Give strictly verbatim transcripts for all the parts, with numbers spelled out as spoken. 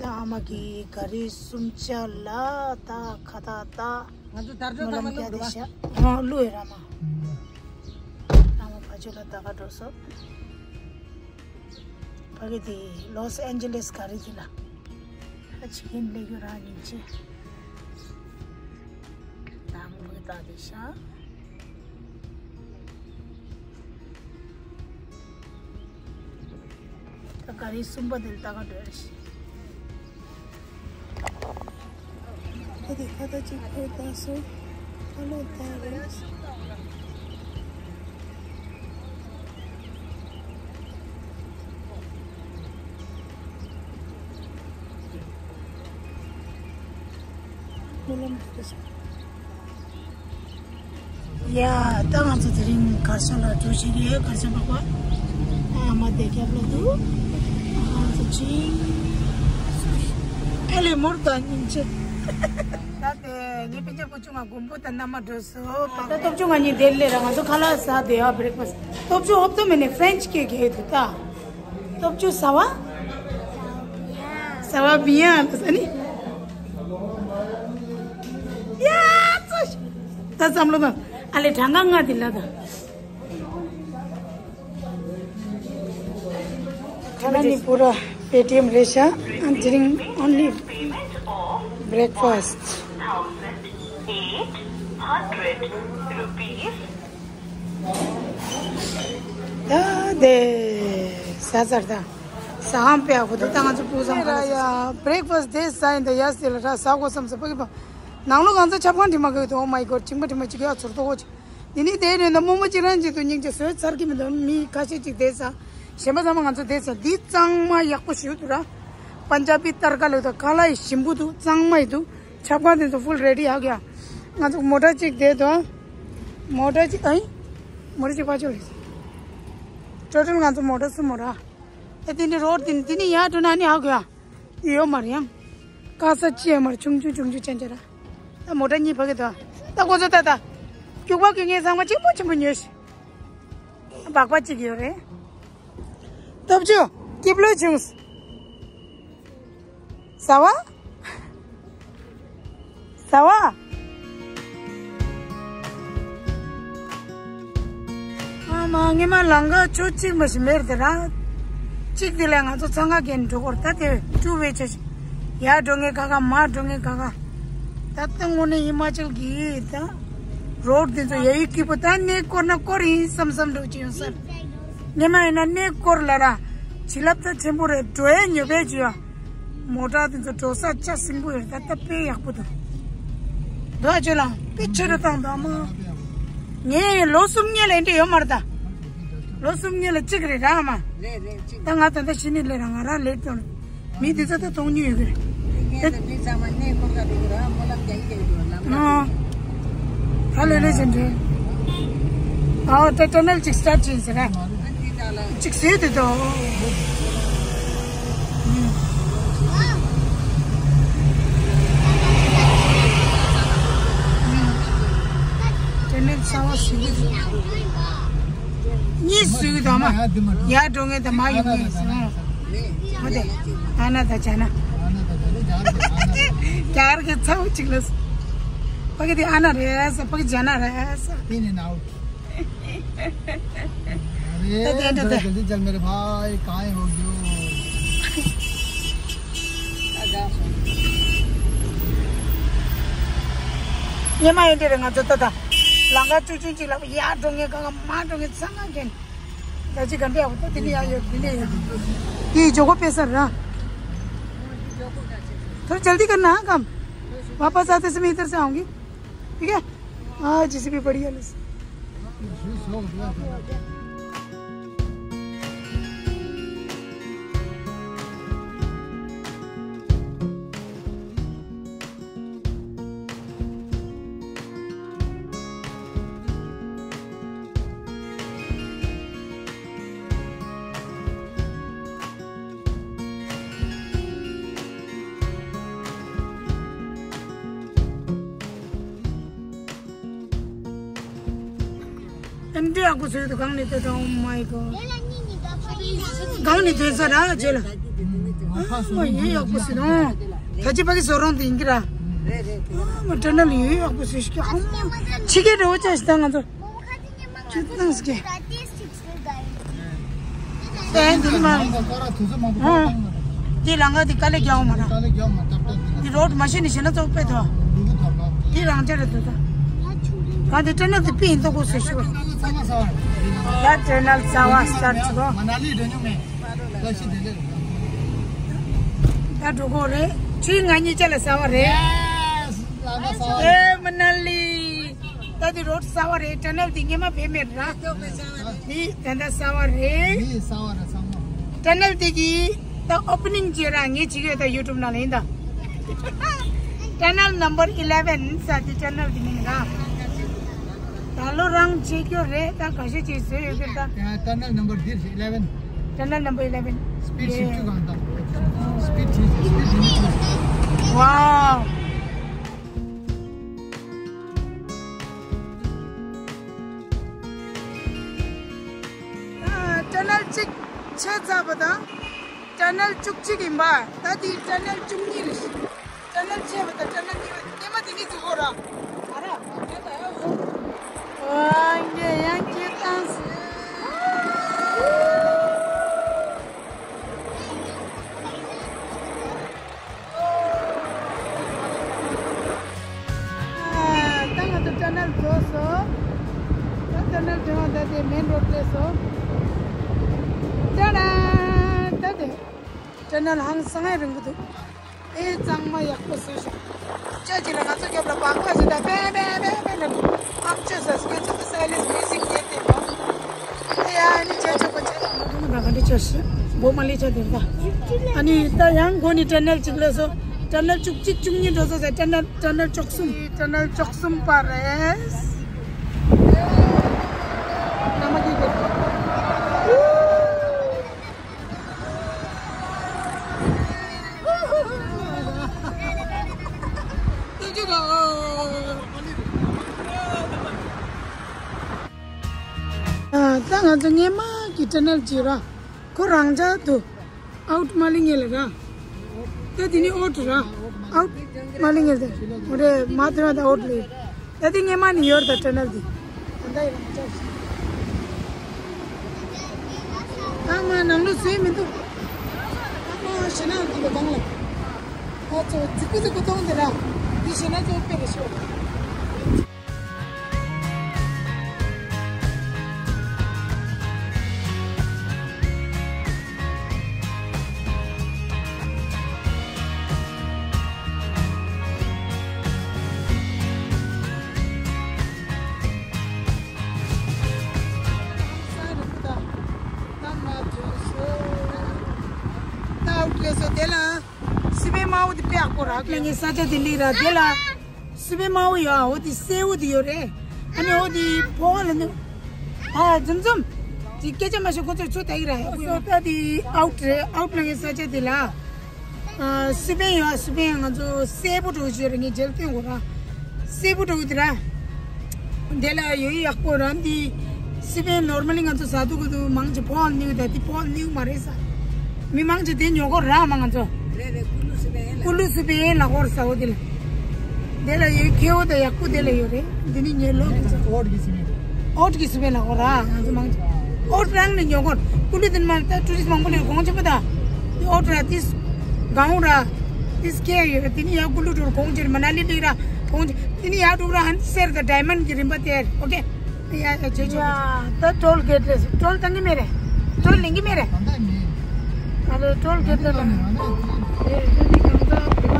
ཨ་མ་གི་ག་རི་གསུམ་ཆ་ལ་ད་ཁ་ད་ད་ང་ཚོ་དར་ཇོ་མ་ལམ་ཀྱ་དེ་ཤ་ཨ་ལུ་ཨེ་ར་མ། ཨ་མ་ཕ་ཆོ་ལ་ད་ག་འགྲོ་སོ། ཕ་གི་དེ་ལོས་ཨན་ཇེ་ལེས་ག་རི་དེ་ལ་ཨ་ཆི་ཀན་ལེ་གུ་ར་ཉིན་ཆེ། དང་པོ་ད་དེ་ཤ། ད་ག་རི་གསུམ་པ་དེ་ལ་ད་ག་འགྲོ་ཡ་ཤི། ད་དེ་ཁ་ད་ཅིག་ཁོ་ད་སོ་ཁ་ལོ་ད་རེ། ཡ། ད་ང་ཚོ་དེ་རིང་གར་ཤ་ལ་འགྲོ་བཞིན་ཡོད། གར་ཤ་འབག་པ། ཨ་མ་དེ་རྒྱབ་ལ་འདུག་ང་ཚོ་ཅིང་། ཨེ་ལེ་མོར་ད་ཉིན་ཆེ། ད་དེ་ངའི་སྤུན་ཀྱག་བུ་ཆུང་ང་དགོན་པ་ད་མནའ་མ་འགྲོ་སོང་། ད་སྟོབས་ཆུང་ང་གཉིས་དེར་སླེབས་ར། ང་ཚོ་ཁ་ལག་ཟ་བསྡད་ཡ། བྷི་རེག་ཕ་སི་ཊི། སྟོབས་ཆུང་ཧོབ་ཏོ་མེ་ནེ་ཕྲེན་ཆི་ཀེག་གེ་དུ་ད། སྟོབས་ཆུང་ཟ་བ། ཟ་བ་བི་ཡ་ལ་ཟ་ནི། ཡ་ཙོ། ད་བསམ་བློ་དང་ཨ་ལེ་གྲངས་ཀ་ལྔ་དེ་ལ་ད། ཁ་ན་ནི་པུ་ར་པེ་ཊི་ཨེམ་རེད་ཤག And drink only breakfast. ད་དེ་ཟ་ཚར་ད། ཟ་ཧམ་པེ་ཨ་ཁུ་ད་ད་ང་ཚོ་པུ་སམ་ག་ལ་ཡ། བྷི་རེག་ཕ་སི་ཊི་དེ་ཟ་ཡིན་ད་ཡ་སི་ལ་ད་ཟ་གོ་བསམ་ས་ཕ་གི་པ། ནང་ལོ་གང་ཚ་ཆབ་ཁང་དྲི་མ་གི་དོ། Oh my God། ཅིང་པ་དྲི་མ་ཅིག་ཡ་ཚོར་དོ་གོ་ཅི། འདི་ནི་དེ་རེད་ན་རྨོ་མོ་གཅིག་རང་གཅིག་ཏུ་སྙིང་རྗེ་བཟོས་ཚར་གི་མི་འདུག་མི་ཁ་ཤས་གཅིག་བསྡད་ས། གཞན་པ་ཚང་མ་ང་ཚོ་བསྡད་ས་འདི་གཙང་མ་ཡག་པོ་ཞིག་འདུག་ར། པན་ཇ་བི་ཏར་ཀ་ལབ་ད་ཁ་ལག་ཡི་ཞིམ་པོ་འདུག་གཙང་མ་ཡི་འདུག་ཆབ་ཁང་དེ་ཚོ་ཕུལ་རེ་ཌི་ཡག་ཡ། ང་ཚོ་མོ་ཊ་གཅིག་བསྡད་དོ། མོ་ཊ་གཅིག་ཨ་ཡིན། མོ་ཊ་གཅིག་ཕར་ཕྱོགས་རེད། ཊོ་ཊལ་ང་ཚོ་མོ་ཊ་གསུམ་མོ་ར། ཨེ་དེ་འདྲ་རོ་ཌི་དེ་འདི་ནི་ཡར་འགྲོ་ན་ནི་ཡག་ཡ། ཡོད་མ་རེད་ཡང་། དཀའ་ས་ཅི་ཡང་མ་རེད། ཆུང་ཆུང་ཆུང་ཆུང་ཅན་ཅན་ར། ད་མོ་ཊ་གཉིས་ཕ་གི་ད། ད་ཁོ་ཚོ་ད་ད། སྐྱུག་པ་གི་ངའི་ཚང་མ་ཆེན་པོ་ཆེན་པོ་ཉོས་ཤི། སྦག་སྦག་ཅིག་ཡོད་རེད། སྟོབས་ཆུ། སྐྱིབ་ལོས་བྱུང་། ཟ་བ། ཟ་བ། ཨ་མ་ངས་མ་ལང་ཀ་ཆོ་གཅིག་མ་ཞིག་མེར་དེ་ར། གཅིག་དེ་ལས་ང་ཚོ་ཚང་ཀ་གན་འགྲོ་གོར་ད་དེ་ཀྲུ་བེ་ཆ་ཞིག་ཡར་འགྲོ་ངེས་ཁ་ཁ་མར་འགྲོ་ངེས་ཁ་ཁ། ད་ལྟ་དངོས་གནས་ཧི་མ་ཅལ་གི་ད་རོ་ཌི་དེ་ཚོ་ཡ་ཡི་སྐྱིད་པོ། ད་གནས་སྐོར་ན་སྐོར་ཡིན་བསམ་བསམ་འགྲོ་གི་ཡོད་སར། ངས་མ་ཡིན་ན་གནས་སྐོར་ལ་ར། བྱིན་རླབས་ད་ཆེན་པོ་རེད། འགྲོ་ཡས་ཉོ་བས་བྱོས་ཡ། མོ་ཊ་དེ་ཚོ་འགྲོ་ས་ཆ་སྲིན་པོ་ཡོད། ད་ལྟ་དཔེ་ཡག་པོ་འདུག་འདུག་ཨ་ཅོ་ལགས་དཔེ་ཆེ་རུ་བཏང་འདུག་ཨ་མ། ངས་ལོ་གསུམ་སྔོན་ལ་འདི་འདྲ་ཡོད་མ་རེད་ད། ལོ་གསུམ་སྔོན་ལ་གཅིག་རེད་ར་ཨ་མ། རེད་རེད་གཅིག་ད་ང་ད་ལྟ་ཤི་ནི་ལས་ར་ང་ར་ལེ་ཏོ། མི་དེ་ཚོ་ད་མཐོང་མྱོང་ཡོད་གི་རེད། ངས་ད་མི་ཚང་མ་གནས་སྐོར་ག་འགྲོ་གི་ར་སྨོན་ལམ་རྒྱག་གི་འགྲོ་ལམ་ཁ། ཨ། ཧ་ལས་ལས་བཞིན་རེད། ཨའོ་ད་ཊ་ནལ་ཅིག་སི་ཊར་ཊི་བྱས་ཟེར་ར། ཅིག་ཟེར་དེ་དོ། ཊ་ནལ་གསར་བ་ཟེར་གི་འདུག་གཉིས་ཟེར་གི་འདུག་མ། ཡར་འགྲོ་ངེས་དང་མར་ཡོང་ངེས་ཟེར། ཨོ་དེ། ཨ་ན་དང་ཇ་ན། རྒྱ་གར་གྱི་ཚ་བོ་གཅིག་ལ། ཕ་གི་དེ་ཨ་ན་རེད་ཟེར། ཕ་གི་ཇ་ན་རེད་ཟེར། In and out. अरे, ད་དེ་འདྲ་ད། जरा जल्दी चल मेरे भाई, कहाँ हो गयो? ཉི་མ་ཡིན་དེ་རེད། ང་ཚོ་ད་ད་ལམ་ཁ་ཆུང་ཆུང་ཅིག་ལ་ཡར་འགྲོ་ངེས་གང་ག་མར་འགྲོ་ངེས་ཚང་མ་གན། ད་ཅི་ག་འདྲ་ཡག་པོ་ད་དེ་ནས་ཡར་ཡོད་དེ་ནས་ཡོད། དེ་ཇོ་གོ་པེ་སར་ར། थोड़ा जल्दी करना हाँ काम। वापस आते समय इधर से आऊंगी। ठीक है। हाँ, जेसीबी बढ़िया ले। ཨེམ་ཌི་ཨ་ཁུ་ཚོས་དུ་གང་ནས་ཐོས་དང་། Oh my God། གང་ནས་ཐོས་ས་ར་བྱེད་ལ། ཨ་མ་ཡོད་ཡག་པོ་ཟིན་ནོ། ད་ཅི་ཕ་གི་བཟོ་རོང་དེ་ཡིན་གི་ར། ཨ་མ་ཊ་ནལ་ཡོད་ཡག་པོ་ཟིན་ཤི་ཨ་མ། ཕྱི་རྒྱལ་འགྲོ་བ་ཅག་ཞིག་ད་ང་ཚོ། ཅི་ཏང་སྐྱེ། ཏན་དེ་མ། ཨ། དེ་ལང་ག་དེ་དཀའ་ལས་རྒྱག་མ་ར། དེ་རོད་མ་ཤེས་ནི་ཤེས་ན་ཙོག་པས་ཐོ། དེ་རང་ཅག་རེད་དོ་ད། ག་དེ་ཊ་ནལ་དེ་པི་ཡིན་ཏོ་གོ་སེ་ཤོ། ད་ཊ་ནལ་རྩ་བ་སྟར་ཆུ་གོ། ད་འགྲོ་གོ་རེད། ཆུའི་ང་གཉིས་ཅག་ལ་ཟ་བ་རེད། ཨེ་མ་ན་ལི། ད་དེ་རོད་གསར་བ་རེད། ཊ་ནལ་དེ་སྔོན་མ་བེད་མེད་ར། དེ་ད་ལྟ་གསར་བ་རེད། ཊ་ནལ་དེ་གི་ད་ཨོ་པ་ནིང་བྱས་ར་ངས་བྱེད་ཀྱི་ཡོད་ད་ཡུ་ཊུབ་ནང་ལ་ཡིན་ད། ཊ་ནལ་ནམ་བར་ཨི་ལེ་ཝན་ཟེར་དེ་ཊ་ནལ་དེ་མིང་ར། ད་ལོ་རང་བྱེད་རྒྱུ་རེད། ད་ག་ཤེད་ཅིག་བཟོས་ཡོད་ཀྱི་ད། ཊ་ནལ་ནམ་བར་འདིར་ཨི་ལེ་ཝན། ཊ་ནལ་ནམ་བར་ཨི་ལེ་ཝན། སི་པིཌ་བཞི་བཅུ་གང་དང་། སི་པིཌ་བཞི་སི་པིཌ་ལི་མིཊ་བཞི། ཝའོ། ཨ། ཊ་ནལ་གཅིག་ཆད་ཚར་བ་དང་། ཊ་ནལ་བཅུ་གཅིག་ཡིན་པ། ད་དེ་ཊ་ནལ་བཅུ་གཉིས་རེད། ཊ་ནལ་ཆད་པ་དང་ཊ་ནལ་གཉིས་པ་དེ་མ་དེ་ནི་འཛུགས་གོ་ར། ཨ་ར། ཨ་ཡེ་ཡང་སྐྱེ་བཏང་སོང་། ཨ། ད་ང་ཚོ་ཊ་ནལ་རྫོགས་སོང་། ད་ཊ་ནལ་རྫོགས་ད་དེ་མེན་རོཌ་སླེབས་སོང་། ཏ་ཌ། ད་དེ་ཊ་ནལ་ཧང་སང་ཡ་རིང་པོ་འདུག་ཨེ་གཙང་མ་ཡག་པོ་བཟོས་ཤག་ཅག་ཅིག་ལ་ང་ཚོ་རྒྱབ་ལ་སྦག་སྦག་བྱེད་ད་པེ་པེ་པེ་པེ་ལབ་ཨམ་ཅོག་ཟ་སྐད་ཆ་ད་སའི་ལེན་སི་མིའུ་ཟིག་ཉན་དེ་མོ། ཨེ་ཡ་ཨ་ནི་ཅག་ཅག་པ་ཅག་ད་མོ་དུང་ད་ག་འདྲ་ཅག་ཤི་བོ་མ་ལི་ཅག་དེ་ད། ཨ་ནི་ད་ཡང་མགོ་ནི་ཊ་ནལ་གཅིག་ལ་སོ། ཊ་ནལ་བཅུ་གཅིག་བཅུ་གཉིས་འགྲོ་ས་ཟེར། ཊ་ནལ་ཊ་ནལ་བཅུ་གསུམ། ཊ་ནལ་བཅུ་གསུམ་པ་རེད། ད་ང་ཚོ་སྔོན་མ་གི་ཊ་ནལ་བྱེད་ར། ཁོ་རང་འཇགས་འདུག་ཨའུཊ་མ་ལི་ངེ་ལ་ར། ད་དེ་ནི་ཨའུཊ་ར། ཨའུཊ་མ་ལི་ངེ་ལ་དེ། འོ་རེད་མ་དེ་བ་ད་ཨའུཊ་ལི། ད་དེ་སྔོན་མ་ནི་ཡོད་ར་ད་ཊ་ནལ་དེ། ད་ཡི་རང་འཇགས། ཨ་མ་ནང་ལོ་བཟོས་མི་འདུག་ཨ་མ་ཞེ་ན་འདི་ག་གང་ལ། ཨ་ཚོ་རྫིག་པོ་རྫིག་པོ་གཏོང་དེ་ར། འདི་ཞེ་ན་ཚོ་དཔེ་རེ་ཤོད། ད་ཨའུཊ་ལེ་སོ་དེ་ལ་སི་པན་དམར་པོ་དེ་དཔེ་ཡག་པོ་རག་ལེ་ངའི་ས་ཆ་དེ་ལི་ར་དེ་ལ། སི་པན་དམར་པོ་ཡོད་ཨ། འོ་དེ་སེར་པོ་དེ་ཡོད་རེད། ཨ་ནི་འོ་དེ་ཕོ་བ་ལ་ནི། ཨ་འཛུམ་འཛུམ། དེ་སྐད་ཆ་མ་བཤད་ཁོ་ཚོས་ཚོད་ལྟ་གི་ར་ཡག་པོ་ཡོད། ད་དེ་ཨའུཊ་རེད། ཨའུཊ་ལ་ངའི་ས་ཆ་དེ་ལ། ཨ་སི་པན་ཡོད་ཨ། སི་པན་ང་ཚོ་སེར་པོ་འགྲོ་གི་ཡོད་རེད། ངས་རྗེས་ལ་སྟོན་དགོས་ར། སེར་པོ་འགྲོ་གི་དེ་ར། དེ་ལ་ཡོད་ཡག་པོ་ར་འདི། སི་པན་ནོར་མལ་ལི་ང་ཚོ་ཟ་འདུག་གི་འདུག་མང་ཆེ་ཕོ་བ་ནིའུ་ད་དེ་ཕོ་བ་ནིའུ་མ་རེད་ས། མི་མང་ཆེ་དེ་ཉོ་གོ་ར་མ་ང་ཚོ། རེད་རེད། ཀུ་ལུ་སི་པན་ལ་ཀུ་ལུ་སི་པན་ལ་གོར་ས་འོ་དེ་ལ། དེ་ལ་ཡོད་ཁེ་འོ་ད་ཡག་པོ་དེ་ལ་ཡོད་རེད། འདི་ནི་ཉོས་ལོ་གི་ཚོ། ཨའུཊ་གི་སི་པན། ཨའུཊ་གི་སི་པན་ལ་གོར་ར་ང་ཚོ་མང་ཆེ། ཨའུཊ་རང་ནས་ཉོ་གོ། ཀུ་ལུ་དེ་ནི་མ་ད་ཊུ་རི་སི་མང་པོ་ལ་གོང་ཆེན་པོ་ད། དེ་ཨའུཊ་ར་དེ་གང་ར། དེ་ཁེ་ཡོད་ར། དེ་ནི་ཡ་ཀུ་ལུ་འགྲོ་གོང་ཆེན་མ་ན་ལི་ལི་ར་གོང་ཆེན། དེ་ནི་ཡ་འགྲོ་ར་ཨན་སེར་ད་ཌའི་མོན་ཌི་གི་རིམ་པ་དེ་ཨོ་ཀེ། ཡ་ཡ་ཇེ་ཇེ། ཡ་ད་ཊོལ་གེ་ཊི་ལས་ཊོལ་བཏང་གི་མེད་རེད། ཊོལ་ལེན་གི་མེད་རེད། ད་ལོ་ཊོལ་གེ་ཊི་ལ་ལ། ཨེ་ད་ནི་གང་ཟག་བོད་པ།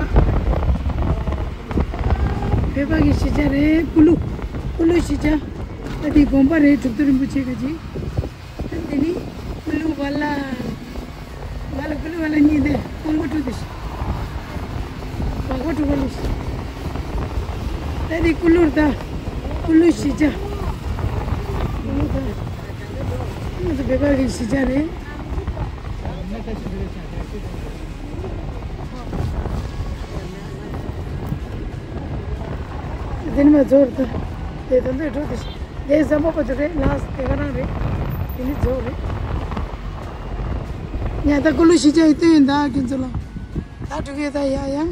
བོད་པ་གི་གཞིས་ཆགས་རེད། ཀུ་ལུ། ཀུ་ལུ་གཞིས་ཆགས། ད་དེ་དགོན་པ་རེད། གྲུབ་ཐོབ་རིན་པོ་ཆེ་གི་ཅིག་ད་དེ་ནི་ཀུ་ལུ་བ་ལ། ང་ལ་ཀུ་ལུ་བ་ལ་གཉིས་དེ་ཀོང་པོ་ཀྲུ་དེ་ཤི། བ་ཀོ་ཀྲུ་བ་ལི་ཤི། ད་དེ་ཀུ་ལུར་ད། ཀུ་ལུ་གཞིས་ཆགས། ཀུ་ལུ་ད། ང་ཚོ་བོད་པ་གི་གཞིས་ཆགས་རེད། དེ་ནི་མ་ཛོར་ད། དེ་ད་འདོད་འགྲོ་དེ་ཤི། དེ་ཟམ་པ་པ་ཚོ་རེད། ལགས་དེ་ག་རང་རེད། དེ་ནི་ཛོར་རེད། ཡ་ད་ཀུ་ལུ་ཤི་ཅག་ཡི་སྟོན་ཡིན་ད་ཁྱོད་ཚོ་ལ། ད་འགྲོ་གི་ད་ཡ་ཡང་།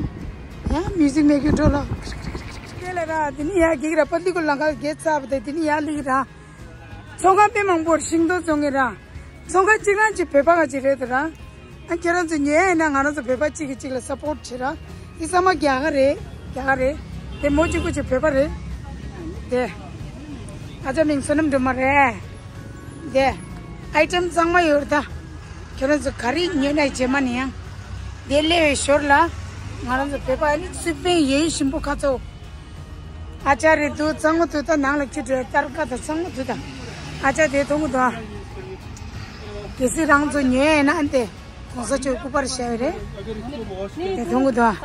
ཡ་མིའུ་ཟིག་མེད་གི་འགྲོ་ལ། དེ་ལ་ར་དེ་ནི་ཡ་གིག་ར་པ་ལི་ཀུ་ལང་ཀ་གེ་ཚ་བ་དེ་དེ་ནི་ཡ་ལི་ར། ཚོང་ཁང་དཔེ་མང་པོ་ཤིང་ཏོག་བཙོང་གི་ར། ཚོང་ཁང་གཅིག་རང་གཅིག་བོད་པ་ག་ཅིག་རེད་དེ་ར། ཨ་ཁྱེད་རང་ཚོ་ཉོས་ཡིན་ན་ང་རང་ཚོ་བོད་པ་གཅིག་གིས་གཅིག་ལ་སབ་པོར་བྱེད་ར། འདི་ཚང་མ་རྒྱ་གར་རེད། རྒྱ་གར་རེད། དེ་མོ་གཅིག་པོ་གཅིག་བོད་པ་རེད། དེ། ཨ་ཅག་མིང་བསོད་ནམས་སྒྲོལ་མ་རེད། དེ། ཨའི་ཊེམ་ཚང་མ་ཡོད་རེད་ད། ཁྱེད་རང་ཚོ་ག་རེ་ཉོས་ན་རྗེས་མ་ནས་ཡང་། དེ་སླེབས་པའི་ཞོར་ལ། ང་རང་ཚོ་བོད་པ་ཨ་ནི་སུ་པན་ཡེ་ཞིམ་པོ་ཁ་ཚོ། ཨ་ཅག་རེད་འདུག་གཙང་མོ་འདུག་ད་ནང་ལ་ཁྱི་འགྲོའི་སྟར་ཀ་ད་གཙང་མོ་འདུག་ད། ཨ་ཅག་དེ་མཐོང་གི་འདུག་ཨ། གལ་སྲིད་རང་ཚོ་ཉོས་ཡིན་ན་ཨ་ནི་དེ། གོང་ས་མཆོག་སྐུ་པར་བཞག་ཡོད་རེད། དེ་མཐོང་གི་འདུག་ཨ།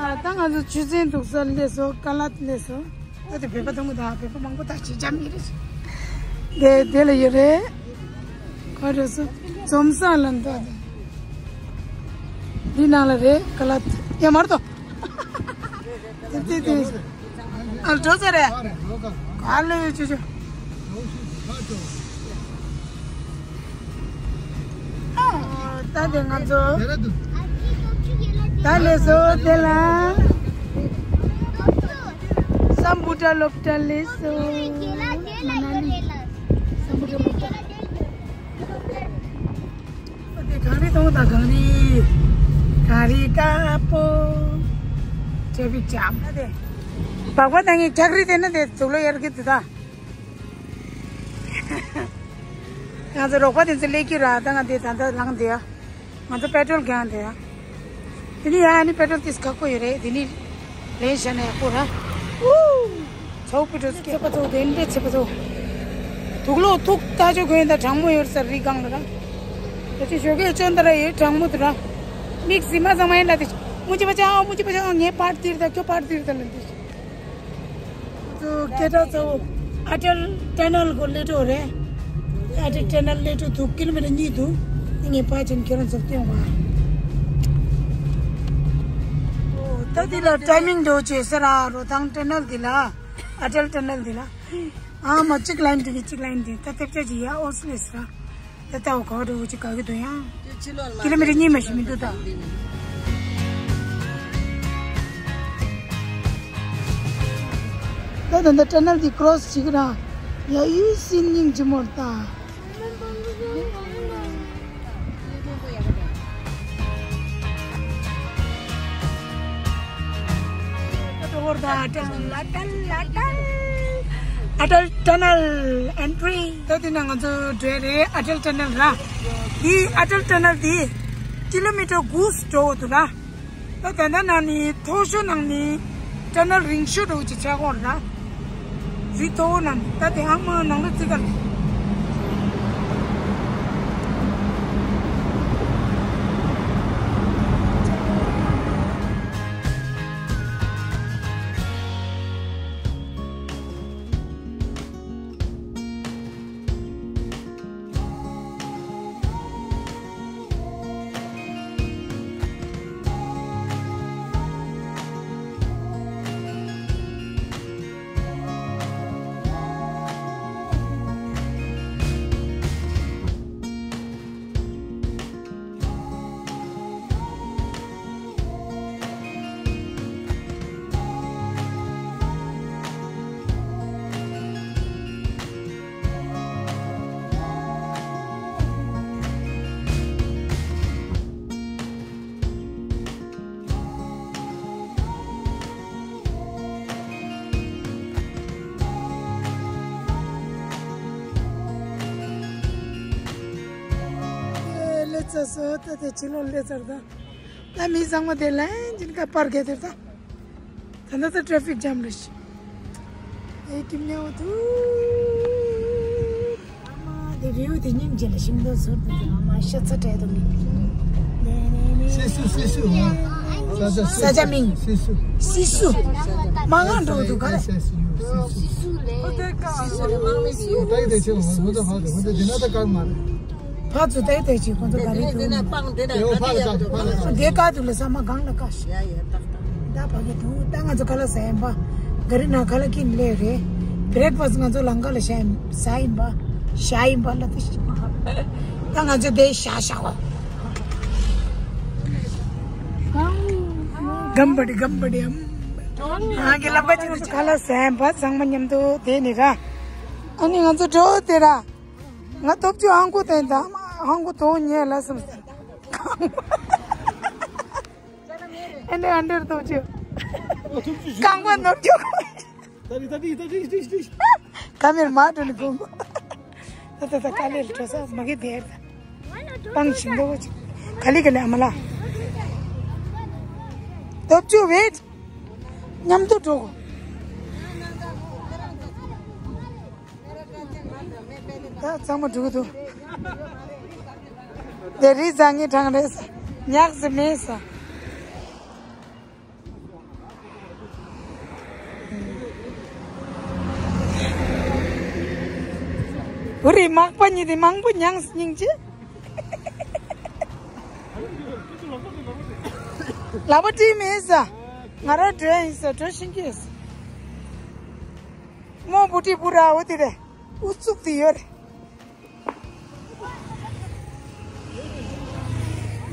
ཡ་ད་ང་ཚོ་ཆུ་ཚན་འདུག་ས་སླེབས་སོང་། ཀ་ལ་སླེབས་སོང་། ཨ་དེ་བོད་པ་མཐོང་གི་འདུག་ཨ། བོད་པ་མང་པོ་ད་ཅི་འཇམ་ཡིན་རེད། དེ་དེ་ལ་ཡོད་རེད། ག་རེ་སོ། འཛོམས་ས་ལ་འདུག་ཨ། འདི་ནང་ལ་རེད་ཀ་ལ། ཡ་མར་དོ། དེ་དེ་དེ། ཨ་འགྲོ་ས་རེད། ག་ལེ་ཆུ་ཆུ། ཨ་ད་དེ་ང་ཚོ། ད་ལེ་སོ་དེ་ལ། སམ་བྷོ་ཊ་སློབ་གྲྭ་ལེ་སོ། སམ་བྷོ་ཊ་སློབ་གྲྭ། དེ་གངས་རི་མཐོང་དང་གངས་རི། གངས་རི་དཀར་པོ། ཊེ་ཕིག་ཇམ་ན་དེ། སྦག་སྦག་བཏང་ངེས་རྒྱག་རི་དེ་ན་དེ་ཟུག་ལོ་ཡར་གི་དེ་ད། ང་ཚོ་རོགས་པ་དེ་ཚོ་སླེབས་ཀྱི་ར་ད་ང་དེ་ད་ད་ལངས་དེ་ཡ། ང་ཚོ་པེ་ཊོལ་རྒྱག་དེ་ཡ། དེ་ནི་ཡ་ནི་པེ་ཊོལ་ཏིས་ཁག་པོ་ཡོད་རེད་དེ་ནི། ལེན་བྱས་ན་ཡག་པོ་ར། ཨུ། ཚ་བོ་པེ་ཊོལ་སྐྱེས་པ་ཚོ་དེ་འདྲས་བྱེད་པ་ཚོ། དུག་ལོག་ཐུག་ལྟ་ཆོག་གོན་ད་གྲང་མོ་ཡོད་ས་རི་སྒང་ལ་ར། ད་ཅི་ཞོགས་ཀས་ཅོན་ད་ར་ཡོད་གྲང་མོ་དུ་ར། མིག་ཟི་མ་ཚང་མ་ཡིན་ལ་དེ། མུ་ཅི་པ་ཅག་མུ་ཅི་པ་ཅག་ངའི་པར་ཏིར་ད་ཁྱོ་པར་ཏིར་ད་ལ་འདི། ཚོ་སྐད་གྲགས་གཙོ་བོ་ཨ་ཊལ་ཊ་ནལ་གོ་སླེབས་འགྲོ་རེད། ཨ་ཊལ་ཊ་ནལ་སླེབས་འགྲོ་འདུག་ཀི་ལོ་མི་ཊར་གཉིས་འདུག་ངས་ཕར་ཕྱིན་ཁྱེད་རང་ཚོར་སྟོན་པ། ཨོ་ད་འདི་ལ་ཊའི་མིང་འགྲོ་བྱེད་ཟེར་ར་རོ་ཐང་ཊ་ནལ་འདི་ལ་ཨ་ཊལ་ཊ་ནལ་འདི་ལ། ཨ་མ་གཅིག་ལན་འདི་གི་གཅིག་ལན་འདི་ད་ཐེབས་ཆ་ཅིག་ཡ་ཨོ་སི་ལེ་སི་ར། ད་ལྟ་བ་ག་བ་འགྲོ་གི་ཅིག་ག་གི་འདུག་ཡང་། ཀི་ལོ་མི་ཊར་གཉིས་མ་ཞིག་མི་འདུག་ད། ད་ད་ད་ཊ་ནལ་འདི་ཀྲོ་སི་བྱེད་ཀྱི་ར། ཡ་ཡུལ་སྲིད་སྙིང་རྗེ་མོར་ལྟ། ཨ་ཊལ་ཊ་ནལ་ཨེན་ཊི་རི། ད་དེ་ན་ང་ཚོ་འགྲོ་ཡ་རེད་ཨ་ཊལ་ཊ་ནལ་ར། འདི་ཨ་ཊལ་ཊ་ནལ་འདི་ཀི་ལོ་མི་ཊར་དགུ་འགྲོ་འདུག་ར། ད་ད་ལྟ་ན་ནི་མཐོ་ཤོས་ནང་ནི་ཊ་ནལ་རིང་ཤོས་འགྲོ་ཅིག་ཆགས་ཡོད་ར། རི་མཐོ་བོ་ནང་ནི་ད་དེ་ཨ་མ་ནང་ལ་རྩི་ག་ལ། ལེ་ཚ་སོ་ད་དེ་ཕྱི་ལོགས་ལེ་ཚར་ད། ད་མི་ཚང་མ་དེ་ལན་ཅིག་ཀ་པར་གེ་དེར་ད། ད་ལྟ་ད་ཊེ་ཕིག་ཇམ་རེད་ཤི། ཨེ་ཀིམ་ཉའོ་ཐུ། ཨ་མ་དེ་བེའུ་དེ་སྙིང་རྗེ་ལ་ཤིང་ཏོག་ཟུར་དུ་ཨ་མ་ཤ་ཚ་སྤྲད་དུ་མི། སི་སུ་སི་སུ། ས་ཆ་མིང་། སི་སུ། སི་སུ། མ་ང་འགྲོ་འདུག་ག་རེ། སི་སུ་ལེ། སི་སུ་ལེ། མང་མི་སི་སུ། ད་ཡི་དེ་ཆེ་བ་ཧོ་ད་ཧ་ད་ཧོ་ད་དེ་ན་ད་གར་མ་རེད། ཕར་ཚུར་བལྟས་བལྟས་ཅིག་ཁོང་ཚོ་ག་རེ་འདུག་དེ་ན་སྤང་དེ་ན་དེ་ཡོ་ཕར་ལ་ཚར་ཕར་ལ་ཚར། དེ་ཀ་དུ་ལ་ས་མ་གང་ལ་ཀ་ཤི། ཡ་ཡ་ཏག་ཏག་ད་ཕ་གི་འདུག་ད་ང་ཚོ་ཁ་ལག་ཟ་ཡིན་པ། ག་རི་ན་ཁ་ལག་གིན་ལེ་རེད། བྷི་རེག་ཕ་སི་ང་ཚོ་ལང་ཀ་ལ་ཤ་ཡིན་ཟ་ཡིན་པ། ཤ་ཡིན་པ་ལ་དེ་ཤ། ད་ང་ཚོ་དེ་ཤ་ཤ་བ། གམ་པ་ཏི་གམ་པ་ཏི་ཨམ། ང་གི་ལབ་པ་ཅིག་ཁ་ལག་ཟ་ཡིན་པ་ཚང་མ་མཉམ་དུ་དེ་ནི་ར། ཨ་ནི་ང་ཚོ་འགྲོ་དེ་ར། ང་སྟོབས་ཆུ་ཧང་གོ་དེ་འདྲ་ཧང་གོ་དོ་ཉེ་ལ་སམ་སྟེ། ཨེ་འདྲ་ཨ་འདྲ་སྟོབས་ཆུ། རྐང་པ་ནོར་རྒྱུ། ད་རེད་ད་རེད་ད་རེད་རེད་རེད། ཀ་མེར་མ་འགྲོ་ནི་དགོངས། ད་ད་ད་ཀ་ལེར་འགྲོ་ས་མ་གི་དེར། པང་ཞིང་འདོགས་ཅིག་ག་ལི་ག་ལི་ཨ་མ་ལ། སྟོབས་ཆུ་ཝེད། མཉམ་དུ་འགྲོ་གོ། ད་གཙང་མ་འགྲོ་གི་འདུག་དེ་རི་རྩ་ངའི་གྲངས་རེད། ཉག་ཟི་མེད་ས། འུ་རི་མག་པ་གཉིས་དེ་མང་པོ་མྱངས་སྙིང་རྗེ། ལག་པ་བྲིས་མེད་ས། ང་རང་འགྲོ་ཡིན་ས་འགྲོ་ཤིང་གི་ས། མོ་བུ་ཏི་བུ་ར་འོ་དེ་རེད། ཨུ་ཚུགས་དེ་ཡོད་རེད།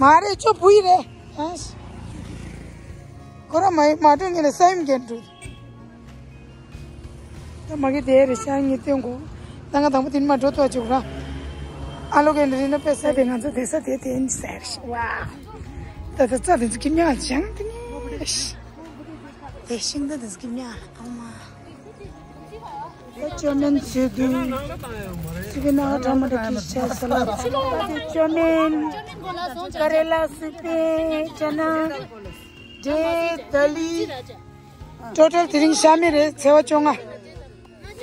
མ་རེད་ཅོ་བུ་ཡི་རེད། ཨ་ཤ། ཁོ་ར་མ་ཡི་མ་འགྲོ་ངེས་ལ་ས་ཡིམ་གྱེན་འགྲོ། ད་མ་གི་དེ་རེད་ཤ་ངེས་སྟོན་གོ། ད་ང་དང་པོ་དེ་མ་འགྲོ་ཐོག་ཅིག་ར། ཨ་ལོ་གན་རི་ན་པེ་ས་དེ་ང་ཚོ་དེ་ས་དེ་དེ་ཡིན་ཟེར་ཤ་ཝ། ད་ད་ཙ་དེ་ཚོ་ཀི་མྱ་ཅང་དེ་ནི་ཤ། དེ་ཤིང་ད་དེ་ཚོ་ཀི་མྱ་ཨ་མ། ཅོ་མེན་ཟེར་དུས། ཅི་གི་ན་ཁ་གྲ་མ་གྲ་གི་ཤ་ས་ལ། ཅོ་མེན། ཀ་རེ་ལ་སི་པན། ཅ་ན། འབྲས། ད་ལི། ཊོ་ཊལ་དེ་རིང་ཤ་མེད་རེད་ཚེ་བ་བཅོ་ལྔ།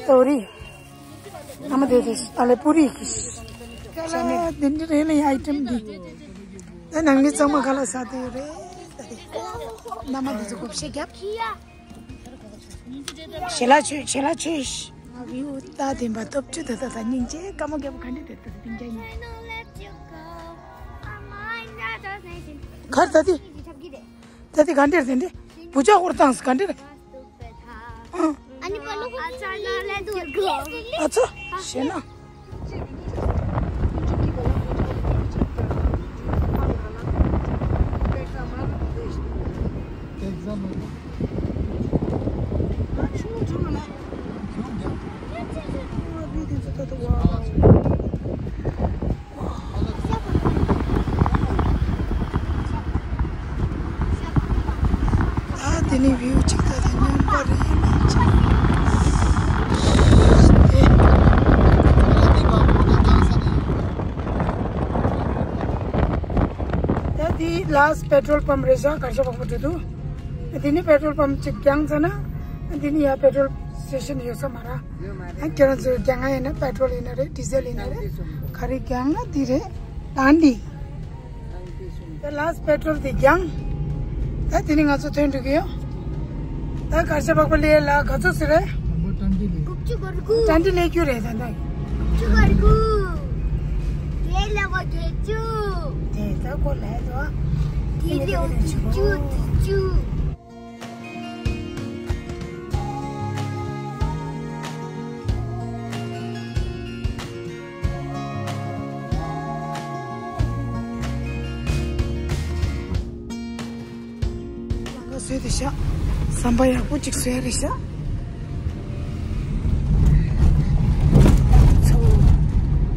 ཏོ་རི། ཨ་མ་དེ་དེ་ཨ་ལེ་པུ་རི་གི་ཤ་མེད། དེ་འདྲ་རེད་ལེ་ཨའི་ཊེམ་འདི། ད་ནང་མི་ཚང་མ་ག་ལ་ཟ་དེ་རེད། ད་དེ། མནའ་མ་དེ་ཚོ་གོ་ཤ་རྒྱབ། ཞེ་ལ་ཆོས་ཞེ་ལ་ཆོས། ང་བིའུ་ལྟ་དེ་འབའ་སྟོབས་བཅུ་དེ་ད་ད་སྙིང་རྗེ་ཀ་མོ་རྒྱལ་པོ་ག་འདྲ་དེ་ད་སྙིང་རྗེ་ཡིན། གར་ད་དེ། ད་དེ་ག་འདྲ་དེ་འདྲ་བུ་ཅག་ཧོར་ཏང་སི་ག་འདྲ། ཨ་ཚ། ཞེ་ན། ད་དེ་ནས་བིའུ་གཅིག་ད་དེ་སྙན་པ་རེད་མིན་ཅིག་ད་དེ་ལ་སི་པེ་ཊོལ་པམ་རེད་ཤག་གར་ཤ་བག་མ་འགྲོ་འདུག་དེ་ནས་པེ་ཊོལ་པམ་གཅིག་བརྒྱངས་ཚར་ན། དེ་ནས་ཡར་པེ་ཊོལ་སི་ཊེ་ཤན་ཡོད་ས་མ་རེད། ཨ་ཁྱེད་རང་ཚོས་བརྒྱངས་ཡིན་ན་པེ་ཊོལ་ཡིན་ན་རེད། ཌི་ཟེལ་ཡིན་ན་རེད། ག་རེ་བརྒྱངས་ན་འདི་རེད། ད་འདི། ད་ལ་སི་པེ་ཊོལ་དེ་བརྒྱངས། ད་དེ་ནས་ང་ཚོ་ཐོན་འགྲོ་གི་ཡོད། ད་གར་ཤ་བག་པ་ལས་ལ་ག་ཚོད་ཟེར་རེད། དགུ་བཅུ་གོ་དགུ། ཏྲན་ཏི་ལས་རྒྱུ་རེད་ད་ད། དགུ་བཅུ་གོ་དགུ། དེ་ལས་བ་བརྒྱད་ཅུ། དེ་ད་གོ་ལས་དོ། དེ་ལས་བ་བརྒྱད་ཅུ་བརྒྱད་ཅུ། ལང་ཀ་བཟོས་ཏེ་བཞག་ཟམ་པ་ཡག་པོ་ཅིག་བཟོས་རེད་བཞག་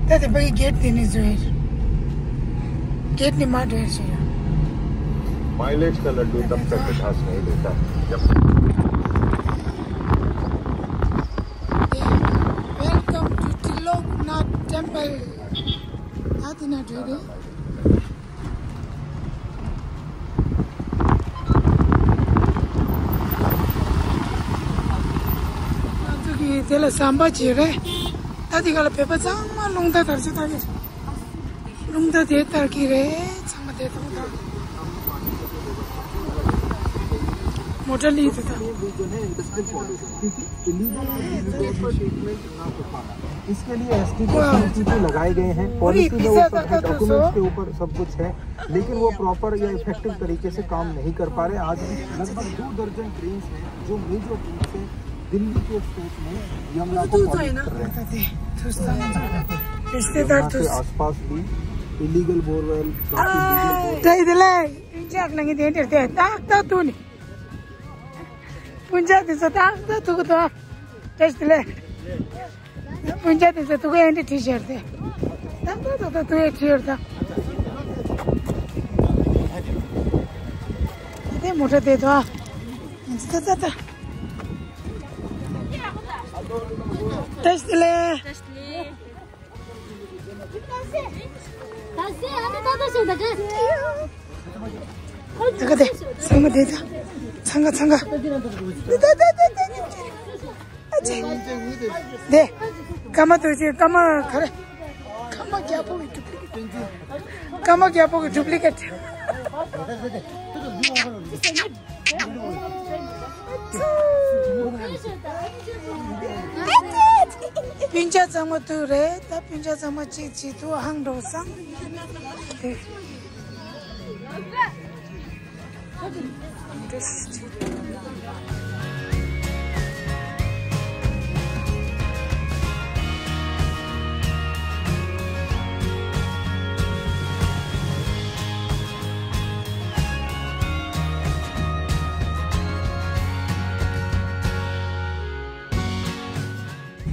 ད་དེ་པའི་གེ་ཊི་དེ་ནས་བཟོས། གེ་ཊི་ནས་མར་འགྲོ་ཡ་བྱས་ཡ། माइलेज का लड्डू तब तक मिठास नहीं देता जब Welcome to Triloknath Temple. ད་དེ་ན་འགྲོ་རེད། ང་ཚོ་གིས་དེ་ལ་ཟམ་པ་བྱས་རེད། ད་དེ་ག་ལ་བོད་པ་ཚང་མ་རླུང་རྟ་དར་ཆ་ལྟ་གི་རེད། རླུང་རྟ་དེ་དར་གི་རེད། ཚང་མ་དེ་དང་ད་མོ་ཊ་ལི་དེ་དང་། इसके लिए एसटीपी सीसीटीवी लगाए गए हैं। पॉलिसी में वो सब डॉक्यूमेंट्स के ऊपर सब कुछ है, लेकिन वो प्रॉपर या इफेक्टिव तरीके से काम नहीं कर पा रहे। आज भी लगभग दो दर्जन क्रेन्स हैं जो मेजर रूप से दिल्ली के स्टेट में यमुना को पवित्र है। रिश्तेदार यहाँ के आसपास भी इलीगल बोरवेल, काफी legal borewell. སྤུན་ཆ་དེ་ཚོ་ཏག་ཏག་ཐུག་ཏོ། སྤུན་ཆ་དེ་ཚོ་ཐུག་གི་འདུག་ཨ། བཀྲ་ཤིས་བདེ་ལེགས། སྤུན་ཆ་དེ་ཚོ་ཐུག་གི་འདུག་ཨ། ཏག་ཏག་ཐུག་གི་འདུག་ཨ། ཏག་ཏག་ཐུག་གི་འདུག་ཨ། དེ་མོ་ཊ་དེ་ཚོ་ཨ། ད་ད་ད། བཀྲ་ཤིས་བདེ་ལེགས། ད་ག་དེ་ཚང་མ་དེ་ཚང་ག་ཚང་ག་ད་ད་ད་ད་ཨ་ཅེ། དེ་སྐར་མ་དུ་ཅེ་སྐར་མ་ག་རེ། སྐར་མ་རྒྱལ་པོ་གི་ཌུབ་ལི་ཀེ་ཊི། སྐར་མ་རྒྱལ་པོ་གི་ཌུབ་ལི་ཀེ་ཊི། སྤུན་ཆ་ཚང་མ་ཐུག་རེད། ད་སྤུན་ཆ་ཚང་མ་གཅིག་གཅིག་ཐུག་ཧང་འགྲོ་སང་། དེ།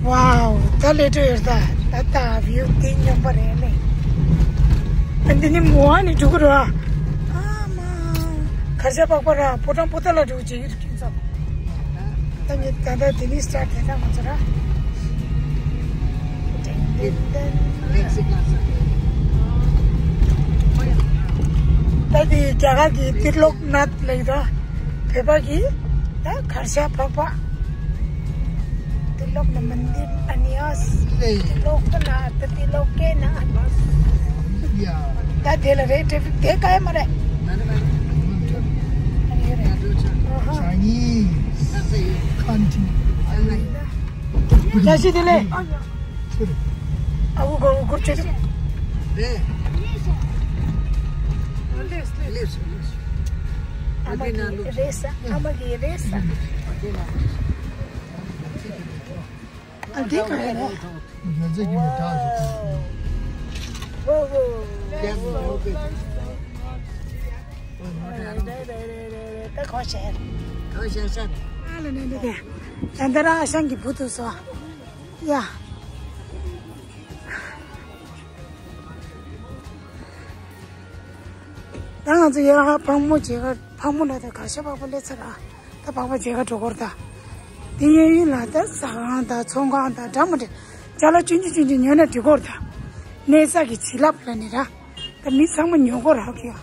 ཝའོ། ད་ལས་འཕྲོ་ཡོད་ད། ད་ད་བིའུ་དེ་སྙོམས་པ་རེད་ལེ། ཨ་འདི་ནི་མོ་ཨ་ནི་འགྲོ་གི་རེད་ཨ། ཨ་མ། གར་ཞ་པག་པ་ར་ཕོ་བྲང་པོ་ཏ་ལ་འགྲོ་བྱེད་ཀྱི་རེད་ཁྱིམ་ཚང་། ད་ངས་ད་ད་དེ་ནི་སི་ཊར་ཊི་དེ་ད་ང་ཚོ་ར། ད་དེ་རྒྱ་གར་གྱི་ཏི་ལོག་ནཱཐ་ལེགས་ད། བོད་པ་གི་ད་གར་ཞ་པག་པ། ཏི་ལོག་ན་མན་དིར་ཨ་ནི་ཨ་སི། ཏི་ལོག་ན་ཏི་ལོག་ཀེ་ན། ཡ། ད་དེ་ལ་རེད་ཊེ་ཕིག་དེ་ག་ཡ་མ་རེད། ཨ་ནི་རེད། ཨ་ཧ། Chinese country. བཀྲ་ཤིས་བདེ་ལེགས། ཨ་ཁུ་གོ་གུར་ཆེ་ཆེ། རེད། ཨ་མ་གི་རེད་ས། ཨ་མ་གི་རེད་ས། ཨ་འདི་ག་རེ་རེད། རྒྱལ་རྩེ་གི་མི་དྲག་ཞིག་ད་གོ་ཤེས། ཨ་ལ་ནི་འདི་དེ། ད་འདི་རང་ཨ་ཞང་གི་བུ་དུ་སོ། ཡ། ད་ང་ཚོ་ཡ་ཕག་མོ་མཇལ་ཁ་ཕག་མོ་ལ་ད་གར་ཞ་པག་པ་སླེབས་ཚར་ར། ད་པག་པ་མཇལ་ཁ་འགྲོ་གོ་ར་ད། དེ་གཡས་གཡོན་ལ་ད་ཟ་ཁང་དང་ཚོང་ཁང་དང་འདྲ་མི་འདྲ་ཅ་ལག་ཆུང་ཆུང་ཆུང་ཆུང་ཉོས་ན་འགྲིག་གོ་ར་ད། གནས་ས་གི་བྱིན་རླབས་ལ་ནི་ར། ད་མི་ཚང་མ་ཉོ་གོ་ར་གི་ཡ།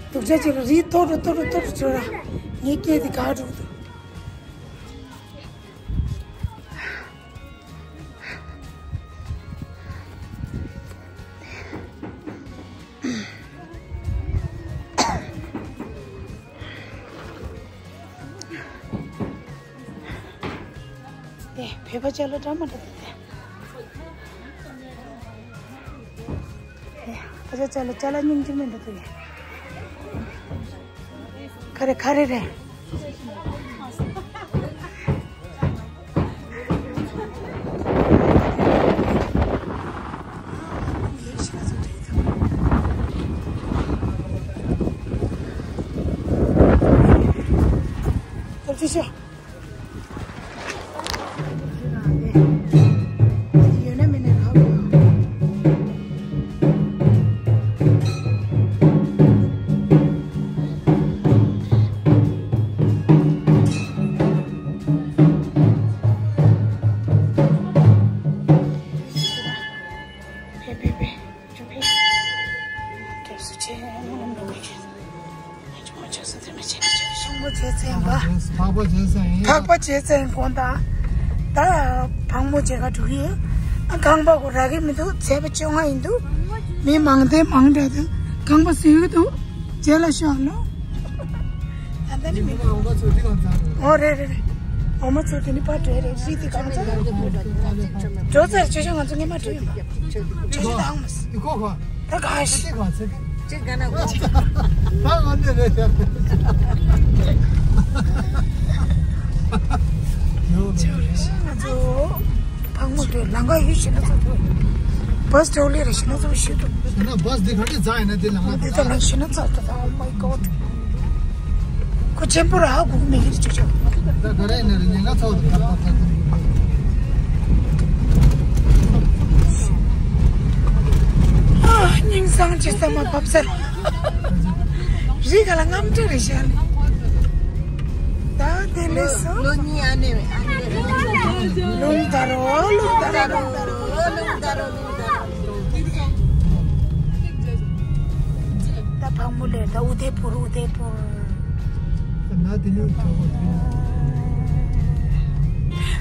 སྡུག་ཅག་ཅིག་ལ་རི་མཐོ་རུ་མཐོ་རུ་མཐོ་རུ་འགྲོ་ར། ངའི་སྐད་དེ་ག་འགྲོ་གི་འདུག་དེ་བོད་པ་ཅ་ལག་འདྲ་མི་འདྲ་འདུག་སྟེ། དེ་ཕ་ཅག་ཅ་ལག་ཅ་ལག་སྙིང་རྗེ་མི་འདུག་སྟེ། ག་རེ་ག་རེ་རེད། ཐུགས་རྗེ་ཆེ། ཕེབས་ཕེབས་ཕེབས། ཕེབས་སུ་ཆེ། ཕག་པ་བྱས་ཚར་ཡིན་པ། ཕག་པ་བྱས་ཚར་ཡིན། ཕག་པ་བྱས་ཚར་ཡིན་དགོངས་དག་ད་ཕག་མོ་མཇལ་ཁ་འགྲོ་གི་ཡོད། ཨ་ཁང་པ་གོ་རག་གི་མི་འདུག་ཚད་པ་བཅོ་ལྔ་ཡིན་འདུག་མི་མང་དེ་མང་དྲགས་འདུག་ཁང་པ་བཟོས་ཀྱི་འདུག་རྗེས་ལ་ཤོག་ལོ། ད་ལྟ་ནི་མི་འདུག་འོ་རེད་རེད་རེད། འོ་མ་ཚོ་དེ་ནི་ཕར་བྲོས་རེད། རི་དེ་གང་ཚ་རེད། འགྲོ་ཚར་ཆོས་ཆོས་ང་ཚོ་སྔས་མ་བྲོས་ཡིན་པ། ཆོས་ཆོས་དང་མ་སི། ད་ག་ཤི། ད་ག་ན་གོ། ད་ང་འདི་རེད་ཤག་ཡོད་རེད། ང་ཚོ་ཕག་མོ་དེ་ལམ་ཁ་ཡོད་ཤི་ན་ཚོ་ཐུག་བཱས་ཌོ་ལེ་རེ་ཤི་ན་ཚོ་ཤི་ཐུག་ཡིན་ན་བཱས་འདི་ག་འདྲ་འཛེགས་ཡིན་ན་འདི་ལམ་ཁ་འདི་ད་ལམ་ཤི་ན་ཚོ་ད། Oh my God. ཁོ་ཆེན་པོ་ར་ཧ་གོ་གི་མེད་གི་ཅིག་ཅིག་ད་ག་རེ་ཡིན་ན་རེ་ཉེན་ཁ་ཚ་བ་དང་ཁ་པར་ཐར་ཐུབ། ཨ། སྙིང་སང་ཅི་ས་མ་བབས་ས། རི་ག་ལ་རྔམ་སྐྲག་རེ་བཞག་ནས། ད་དེ་ལས་སོ། ལོ་གཉིས་ཨ་ནེ་ཨ་ནེ། ལུང་དར་རོ་ལུང་དར་རོ་ལུང་དར་རོ། ལུང་དར་རོ་ལུང་དར་རོ། ད་ཕག་མོ་ལས་ད་ཨུ་དེ་པུར་ཨུ་དེ་པུར། ད་ན་དེ་ནས་ཆོག་གོ།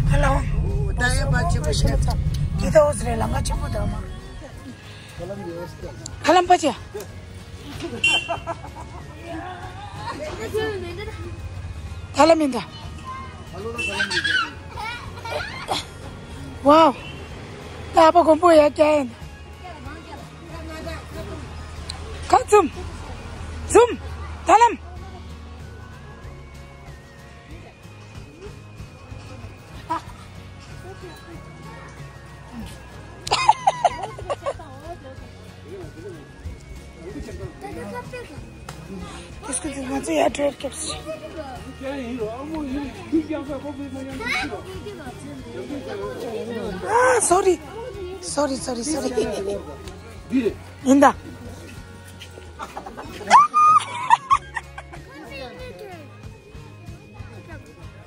ད་ལ་འོང་། ད་ཡོད་པ་ཆེ་པོ་ཞིག་ད་འོ་ཟེར་ལ་ང་ཆེན་པོ་ད་མ། ཁ་ལམ་པ་ཅེ། ཁ་ལམ་མིན་ད། ཝའོ། ད་ཨ་ཕ་མགོན་པོ་ཡ་ཀྱ་ཡིན། ཁ་ཚུམ། ཚུམ། ད་ལམ། ང་ཚོ་ཡར་འགྲོ་སྐྱབས། ཨ། སོ་རི། སོ་རི་སོ་རི་སོ་རི། ཡིན་ད།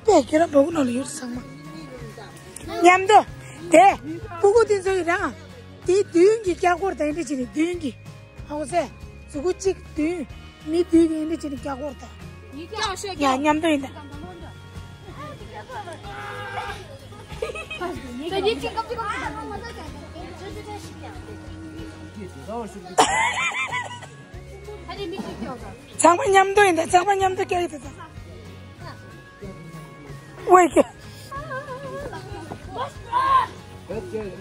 པས་ཁྱེད་རང་སྤུ་གུ་ནང་ལ་ཡོད་ཚང་མ། མཉམ་དུ། དེ། སྤུ་གུ་དེ་ཚོ་ཡི་རང་། དེ་མདུན་གྱི་ཀྱག་ཀོར་དང་འདི་བྱས་ནས་མདུན་གྱི། ཧ་གོ་སོང་། གཟུགས་པོ་གཅིག་མདུན། མི་མདུན་གྱི་འདི་བྱས་ནས་ཀྱག་ཀོར་དང་། ཡ་མཉམ་དུ་ཡིན་ད། ཚང་མ་མཉམ་དུ་ཡིན་ད། ཚང་མ་མཉམ་དུ་ཀྱག་ཡིན་ད། ཝེ་ཀེ།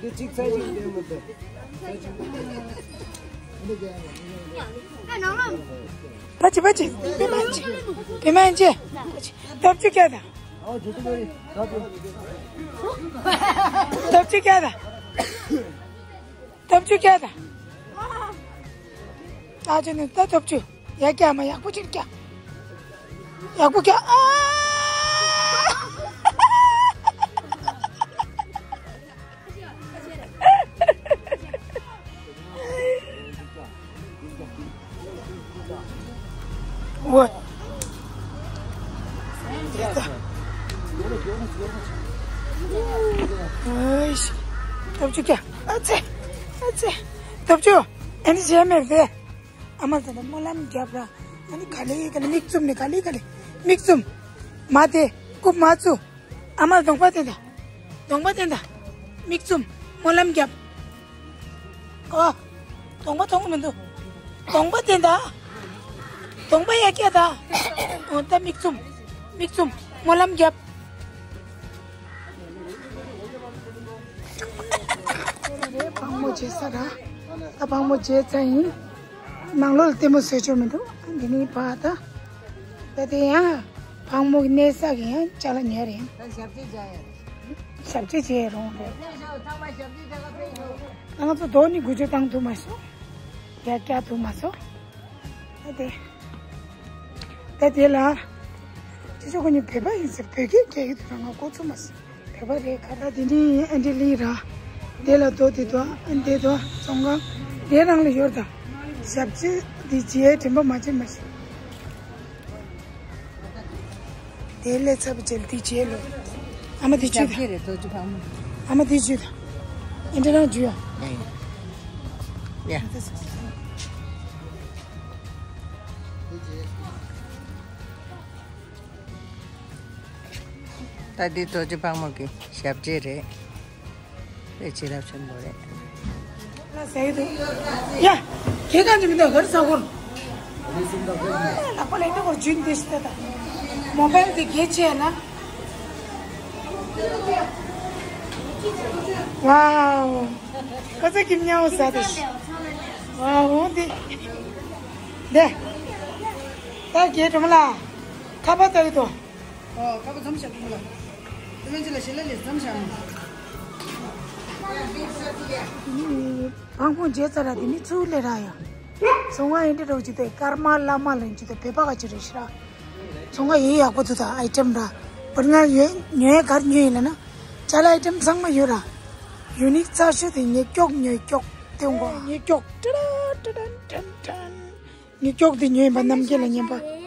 འདི་གཅིག་ཚད་གཅིག་ལྡན་མི་འདུག་ཚད་གཅིག་ལྡན་མི་འདུག་པ་ཅི་པ་ཅི། པི་མན་ཅི། པི་མན་ཅི། སྟོབས་ཆུ་སྐྱེ་དང་། སྟོབས་ཆུ་སྐྱེ་དང་། སྟོབས་ཆུ་སྐྱེ་དང་། ད་ཅི་ནི་ད་སྟོབས་ཆུ། ཡ་ཀྱ་མ་ཡག་པོ་ཅིག་ཀྱ། ཡག་པོ་ཀྱ། ཨ། ཝེ། ཨེ་ཤི། སྟོབས་ཆུ་ཀྱ། ཨ་ཙེ། ཨ་ཙེ། སྟོབས་ཆུ། ཨ་ནི་བྱས་མེད་པས། ཨ་མ་ཟེར་ན་སྨོན་ལམ་རྒྱབ་ར། ཨ་ནི་ག་ལེ་ག་ལེ་མིག་བཙུམ་ནི་ག་ལེ་ག་ལེ་མིག་བཙུམ། མ་དེ་རྐུབ་མ་བཙུམ། ཨ་མ་གདོང་པ་བསྟན་ད། གདོང་པ་བསྟན་ད། མིག་བཙུམ། སྨོན་ལམ་རྒྱབ། ཨོ། གདོང་པ་མཐོང་གི་མི་འདུག་གདོང་པ་བསྟན་ད། གདོང་པ་ཡར་བཀྱག་ད། ཨོ་ད་མིག་བཙུམ། མིག་བཙུམ། སྨོན་ལམ་རྒྱབ། ཕག་མོ་བྱེད་ས་ར། ད་ཕག་མོ་བྱེད་ས་ཡིན། ནང་ལོགས་ལ་ལྟད་མོ་བཟོས་ཆོག་མི་འདུག་འདི་ནི་ཕ་ད། ད་དེ་ཡང་ཕག་མོ་གི་གནས་ས་གི་ཡང་ཅ་ལག་ཉར་ཡིན། ད་ཞབས་ཕྱི་བྱ་ཡ། ཞབས་ཕྱི་བྱེད་རུང་རེད། ཚང་མ་ཞབས་ཕྱི་བྱ་ག་ཕེབས་ཡོད། ང་ཚོ་རྡོ་ནི་འགུལ་སྐྱོད་བཏང་ཐུབ་མ་སོང་། ཡར་བཀྱག་ཐུབ་མ་སོང་། ད་དེ། ད་དེ་ལ། ཅི་ཅོ་ཁོ་གཉིས་བོད་པ་ཡིན་ཟེར་བོད་སྐད་རྒྱག་གི་འདུག་ང་གོ་ཚོད་མ་སོང་། བོད་པ་རེད་ཁ། ད་དེ་ནི་ཨན་ཏི་ལི་ར། དེ་ལ་རྡོ་དེ་དོ་ཨན་དེ་དོ་ཙོང་ཁ། དེ་རང་ལ་ཡོད་ད། ཞབས་ཕྱི་དེ་བྱེད་དྲན་པ་མ་བྱེད་མ་བྱེད། དེ་ལས་ཚབ་བྱེད་དེ་བྱེད་ལོ། ཨ་མ་དེ་བྱེད་ད། ཞབས་ཕྱི་རེད་དོ་ཅི་ཕག་མོ། ཨ་མ་དེ་བྱེད་ད། ཨན་ཏི་རང་བྱེད་ཡ། ཡ་ཡ། ད་འདི་རྡོ་རྗེ་ཕག་མོ་གི་ཞབས་རྗེས་རེད། དཔེ་བྱིན་རླབས་ཆེན་པོ་རེད། ལ་ཟེར་འདུག་ཡ། ཁྱེད་གང་གི་མི་འདུག་གར་ས་ཧོར། ལག་པ་ལ་འདི་སྐོར་རྒྱུན་འདི་ཞིག་ད། མོ་བལ་འདི་གལ་ཆེ་ན། ཝའོ། ཁ་ཚ་གིམ་ཉའོ་ཟ་དེ་ཤི། ཝའོ་འདི། འདི། ད་རྒྱལ་སྒྲོལ་མ་ལགས། ཁ་པར་ལྟ་གི་འདུག་ཨོ་ཁ་པ་མཚམས་བཞག་གི་ལ། དེ་མིན་ཅི་ལ་ཞི་ལ་ལས་མཚམས་བཞག་ནས། ཕང་ཕུང་བརྗེད་ཚར་ར་དེ་ནི་ཚུར་ལས་ར་ཡ། ཚོང་ང་ཡིན་འདྲ་རོགས་ཅི་དེ་ཀརྨ་བླ་མ་ལ་ཡིན་ཅི་དེ་བོད་པ་ག་ཅི་རེད་ཤི་ར། ཚོང་ང་ཡིན་ཡག་པོ་འདུག་ད་ཨའི་ཊེམ་ར། བར་ང་ཡོད་ཉོས་གར་ཉོས་ཡིན་ལ་ན། ཅ་ལག་ཨའི་ཊེམ་ཚང་མ་ཡོད་ར། ཡུ་ནིག་ཚ་ཤོས་དེ་ཉེ་སྐྱོག་ཉེ་སྐྱོག་དེ་འགོ་ཉེ་སྐྱོག་ཏྲ་ཏྲ་ཏྲ་ཏྲ་ཏྲ། ཉེ་སྐྱོག་དེ་ཉོས་པ་རྣམ་རྒྱལ་ལ་ཉན་པ།